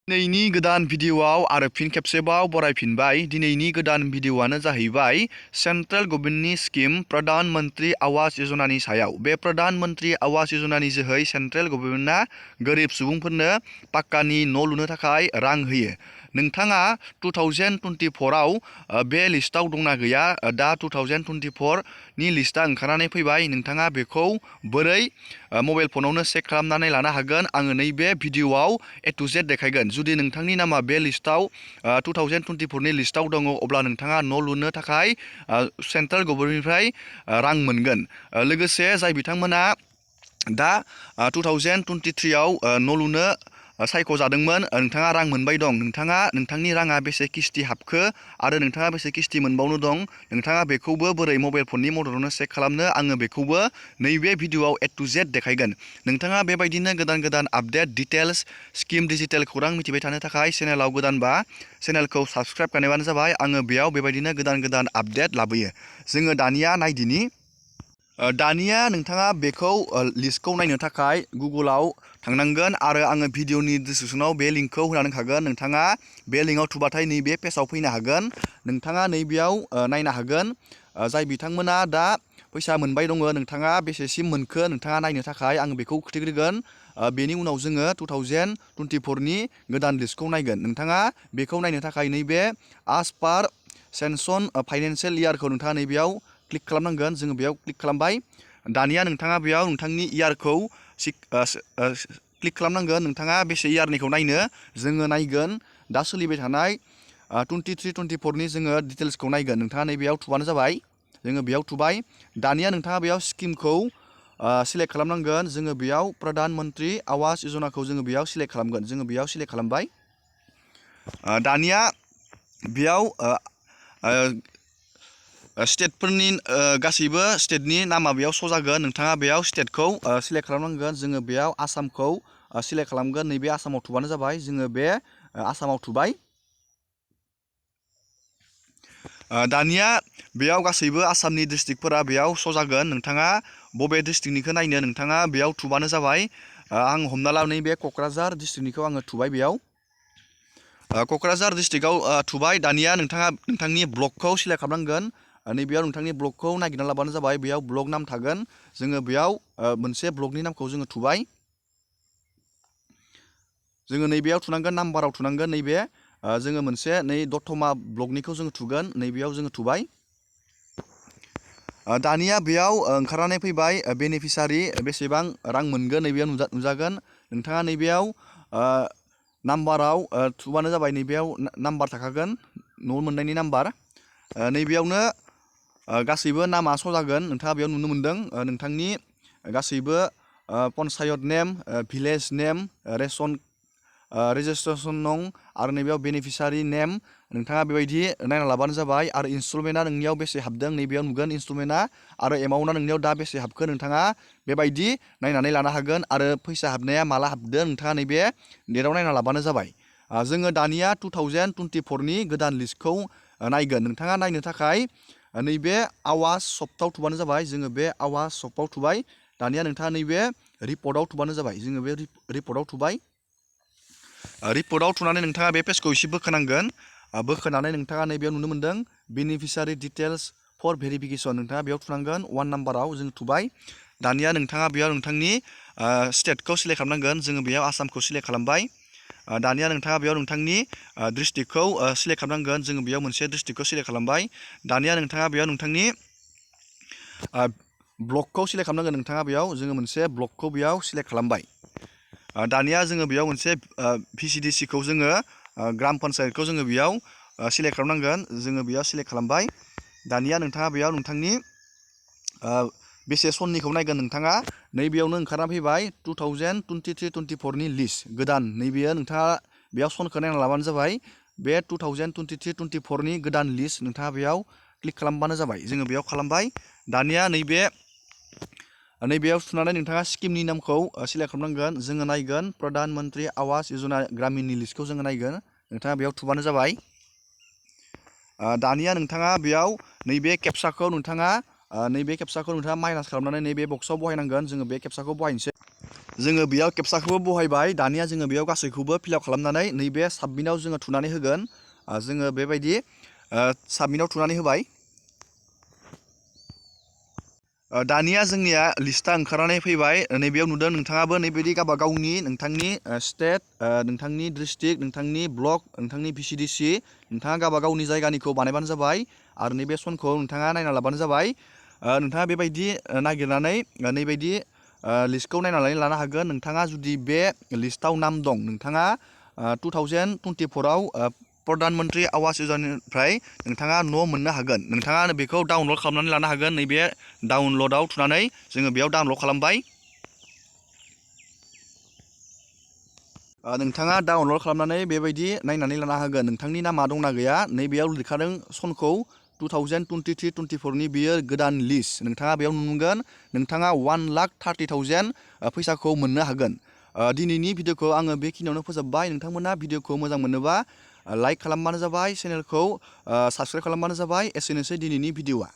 दिनैनि गोदान भिडिअआव आरो फिन खेबसेबाव बरायफिनबाय। दिनैनि गोदान भिडिअआनो जाहैबाय सेन्ट्रेल गभर्नमेन्टनि स्किम प्रधान मंत्री आवास योजनानि सायाव। बे प्रधान मंत्री आवास योजनानि जोहै सेन्ट्रेल गभर्नमेन्टआ गोरिब सुबुंफोरनो पाक्कानि न' लुनो थाखाय रां होयो। नोंथाङा 2024आव बे लिस्टआव दंना गैया? दा 2024नि लिस्टआ ओंखारनानै फैबाय। नोंथाङा बेखौ बोरै मबाइल फनावनो चेक खालामनानै लानो हागोन? आङो नैबे भिडिअआव ए टु जेड देखायगोन। जुदि नोंथांनि नामा बे लिस्टआव 2024नि लिस्टआव दङ, अब्ला नोंथाङा न' लुनो थाखाय सेन्ट्रेल गभर्नमेन्टनिफ्राय रां मोनगोन। लोगोसे जाय बिथांमोना दा 2023आव न' लुनो सायख'जादोंमोन, नोंथाङा रां मोनबाय दं। नोंथाङा नोंथांनि राङा बेसे किस्ति हाबखो आरो नोंथाङा बेसे किस्ति मोनबावनो दं, नोंथाङा बेखौबो बोरै मबाइल फननि मददजोंनो चेक खालामनो, आङो बेखौबो नैबे भिडिअआव ए टु जेड देखायगोन। नोंथाङा बेबायदिनो गोदान गोदान आपडेट, डिटेल्स, स्किम, डिजिटेल खौरां मिथिबाय थानो थाखाय चेनेलाव गोदानबा चेनेलखौ साबस्क्राइब खालामबानो जाबाय। आङो बेयाव बेबायदिनो गोदान गोदान आपडेट लाबोयो। जोङो दानिया नायदिनि। दानिया नोंथाङा बेखौ लिस्टखौ नायनो थाखाय गुगोलाव थांनांगोन आरो आङो भिडिअनि डिसक्रिपसनाव बे लिंकखौ होनानै होखागोन। नोंथाङा बे लिंकआव थुबाथाय नैबे पेजाव फैनो हागोन। नोंथाङा नैबेयाव नायनो हागोन जाय बिथांमोना दा फैसा मोनबाय दङ, नोंथाङा बेसेसिम मोनखो नोंथाङा नायनो थाखाय आं बेखौ खिन्थिग्रोगोन। बेनि उनाव जोङो 2024नि गोदान लिस्टखौ नायगोन। नोंथाङा बेखौ नायनो थाखाय नैबे आज पार सेंसन फाइनेन्सियेल इयारखौ नोंथाङा नैबेयाव क्लिक खालामनांगोन। जोङो बेयाव क्लिक खालामबाय। दानिया नोंथाङा बेयाव नोंथांनि इयारखौ क्लिक खालामनांगोन। नोंथाङा बेसे इयारनिखौ नायनो, जोङो नायगोन दा सोलिबाय थानाय 23-24नि जोङो डिटेल्सखौ नायगोन। नोंथाङा नैबेयाव थुबानो जाबाय। जोङो बेयाव थुबाय। दानिया नोंथाङा बेयाव स्किमखौ सिलेक्ट खालामनांगोन। जोङो बेयाव प्रधान मंत्री आवास योजनाखौ जोङो बेयाव सिलेक्ट खालामगोन। जोङो बेयाव सिलेक्ट खालामबाय। दानिया बेयाव स्टेटफोरनि गासैबो स्टेटनि नामा बेयाव श' जागोन। नोंथाङा बेयाव स्टेटखौ सिलेक्ट खालामनांगोन। जोङो बेयाव आसामखौ सिलेक्ट खालामगोन। नैबे आसामाव थुबानो जाबाय। जोङो बे आसामाव थुबाय। दानिया बेयाव गासैबो आसामनि डिस्ट्रिक्टफोरा बेयाव श' जागोन। नोंथाङा बबे डिस्ट्रिक्टनिखौ नायनो, नोंथाङा बेयाव थुबानो जाबाय। आं हमना ला नैबे क'क्राझार डिस्ट्रिक्टनिखौ आङो थुबाय। बेयाव क'क्राझार डिस्ट्रिक्टआव थुबाय। दानिया नोंथाङा नोंथांनि ब्लकखौ सिलेक्ट खालामनांगोन। नैबेयाव नोंथांनि ब्लकखौ नागिरना लाबानो जाबाय। बेयाव ब्लक नाम थागोन। जोङो बेयाव मोनसे ब्लकनि नामखौ जोङो थुबाय। जोङो नैबेयाव थुनांगोन, नाम्बाराव थुनांगोन। नैबे जोङो मोनसे दतमा ब्लकनिखौ जोङो थुगोन। नैबेयाव जोङो थुबाय। दानिया बेयाव ओंखारनानै फैबाय बेनिफिसारि बेसेबां रां मोनगोन, नैबेयाव नुजागोन। नोंथाङा नैबेयाव नाम्बाराव थुबानो जाबाय। नैबेयाव नाम्बार थाखागोन, न' मोननायनि नाम्बार। नैबेयावनो गासैबो नामा श' जागोन। नोंथाङा बेयाव नुनो मोन्दों नोंथांनि गासैबो पन्सायत नेम, भिलेज नेम, रेजिस्ट्रेसन नं आरो नैबेयाव बेनिफिसारि नेम। नोंथाङा बेबायदि नायना लाबानो जाबाय। आरो इनस्टलमेन्टआ नोंनियाव बेसे हाबदों, नैबेयाव नुगोन इनस्टलमेन्टआ आरो एमाउन्टआ नोंनियाव दा बेसे हाबखो, नोंथाङा बेबायदि नायनानै लानो हागोन। आरो फैसा हाबनाया माला हाबदों, नोंथाङा नैबे डेटआव नायना लाबानो जाबाय। जोङो दानिया 2024नि गोदान लिस्टखौ नायगोन। नोंथाङा नायनो थाखाय नैबे आवास सफ्टआव थुबानो जाबाय। जोङो बे आवास सफ्टआव थुबाय। दानिया नोंथाङा नैबे रिपर्टआव थुबानो जाबाय। जोङो बे रिपर्टआव थुबाय। रिपर्टआव थुनानै नोंथाङा बे पेजखौ एसे बोखोनांगोन। बोखोनानै नोंथाङा नैबेयाव नुनो मोन्दों बेनिफिसारि डिटेल्स फर भेरिफिकेसन। नोंथाङा बेयाव थुनांगोन। 1 नाम्बाराव जों थुबाय। दानिया नोंथाङा बेयाव नोंथांनि स्टेटखौ सिलेक्ट खालामनांगोन। जोङो बेयाव आसामखौ सिलेक्ट खालामबाय। दानिया नोंथाङा बेयाव नोंथांनि डिस्ट्रिक्टखौ सिलेक्ट खालामनांगोन। जोङो बेयाव मोनसे डिस्ट्रिक्टखौ सिलेक्ट खालामबाय। दानिया नोंथाङा बेयाव नोंथांनि ब्लकखौ सिलेक्ट खालामनांगोन। नोंथाङा बेयाव जोङो मोनसे ब्लकखौ बेयाव सिलेक्ट खालामबाय। दानिया जोङो बेयाव मोनसे VCDCखौ जोङो ग्राम पन्सायतखौ जोङो बेयाव सिलेक्ट खालामनांगोन। जोङो बेयाव सिलेक्ट खालामबाय। दानिया नोंथाङा बेयाव नोंथांनि बेसे सननिखौ नायगोन। नोंथाङा नैबेयावनो ओंखारना फैबाय 2023-24नि लिस्ट गोदान। नैबेयो नोंथाङा बेयाव सनखौ नायना लाबानो जाबाय। बे 2023-24नि गोदान लिस्ट नोंथाङा बेयाव क्लिक खालामबानो जाबाय। जोङो बेयाव खालामबाय। दानिया नैबेयाव थुनानै नोंथाङा स्किमनि नामखौ सिलेक्ट खालामनांगोन। जोङो नायगोन प्रधान मंत्री आवास योजना ग्रामिननि लिस्टखौ जोङो नायगोन। नोंथाङा बेयाव थुबानो जाबाय। दानिया नोंथाङा बेयाव नैबे केपसाखौ नोंथाङा माइनास खालामनानै नैबे बक्सआव बहायनांगोन। जोङो बे केपसाखौ बहायनोसै। जोङो बेयाव केपसाखौबो बहायबाय। दानिया जोङो बेयाव गासैखौबो फिलआप खालामनानै नैबे साबमिटआव जोङो थुनानै होगोन। जोङो बेबायदि साबमिटआव थुनानै होबाय। दानिया जोंनिया लिस्टआ ओंखारनानै फैबाय। नैबेयाव नुदों नोंथाङाबो नैबायदि गावबा गावनि नोंथांनि स्टेट, नोंथांनि डिस्ट्रिक्ट, नोंथांनि ब्लक, नोंथांनि VCDC नोंथाङा गावबा गावनि जायगानिखौ बानायबानो जाबाय आरो नैबे सनखौ नोंथाङा नायना लाबानो जाबाय। नोंथाङा बेबायदि नागिरनानै नैबायदि लिस्टखौ नायनानै लानो हागोन। नोंथाङा जुदि बे लिस्टआव नाम दं, नोंथाङा 2024आव प्रधान मन्त्रि आवास यजनानिफ्राय नोंथाङा न' मोननो हागोन। नोंथाङा बेखौ डाउनलड खालामनानै लानो हागोन। नैबे डाउनलडआव थुनानै जोङो बेयाव डाउनलड खालामबाय। नोंथाङा डाउनलड खालामनानै बेबायदि नायनानै लानो हागोन नोंथांनि नामा दंना गैया। नैबेयाव लिरखादों सनखौ 2023-24नि बियो गोदान लिस्ट। नोंथाङा बेयाव नुनो मोनगोन नोंथाङा 1,30,000 फैसाखौ मोननो हागोन। दिनैनि भिडिअखौ आङो बेखिनियावनो फोजोबबाय। नोंथांमोना भिडिअखौ मोजां मोनोबा लाइक खालामबानो जाबाय, चेनेलखौ साबस्क्राइब खालामबानो जाबाय। एसेनोसै दिनैनि भिडिअआ।